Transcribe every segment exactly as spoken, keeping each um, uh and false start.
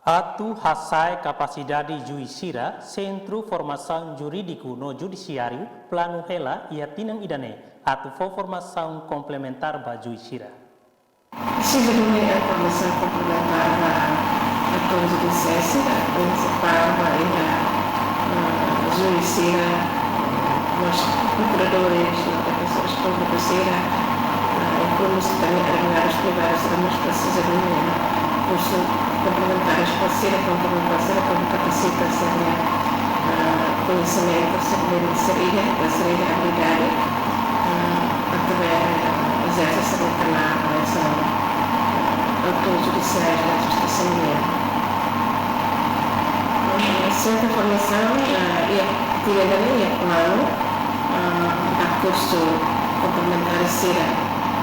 Atu hasa'e kapasidade juís sira, Sentru Formasaun Jurídiku no Judisiáriu planu hela iha tinan ida-ne'e atu fó formasaun komplementár ba juís sira. Presiza duni formasaun komplementár ba atores judisiais sira, prinsipál ba iha, ah, juís sira, mós prokuradores, no defensores públikus sira, ah, inklui mós também advogados privados sira mós presiza duni, ah, kursu komplementár ba sira, komplementár sira, para kapasita sira-nia, ah, koñesimentu, sira-nia, sira-nia, sira-nia abilidade, ah, atu bele, ah, ezerse sira-nia karreira, ah, atores judisiais, ah, justisa nian. Ah, sentru formasaun, ah, iha tinan ida-ne'e iha planu, ah, ba kursu komplementár sira.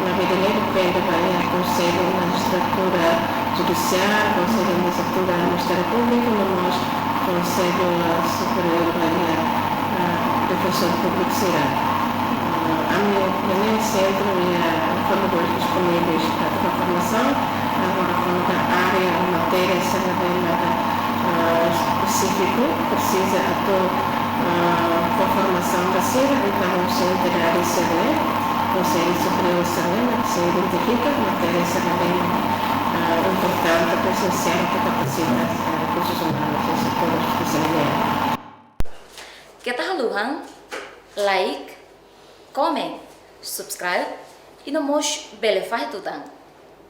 Maibé ida-ne'e depende ba iha Konsellu Majistradura Judisiál, Konsellu Majistradura Ministériu Públiku, no mós Konsellu, ah, Superiór ba iha, ah, Defensór Públiku sira. Ah, ami, ami-nia sentru iha formadores disponíveis para fó formasaun, agora, kona-ba área, matéria sira ne'ebé maka, ah, espesífiku, presiza atu, ah, fó formasaun ba sira, entaun, se entidade sira-ne'e, Konsellu Superiór sira-ne'e, mak sei identifika matéria sira ne'ebé, ah, importante, atu, esensiál, atu kapasita, ah, rekursus umanus iha setór judisiál nian. Keta haluha like, comment, subscribe, i no mós bele fahe tutan.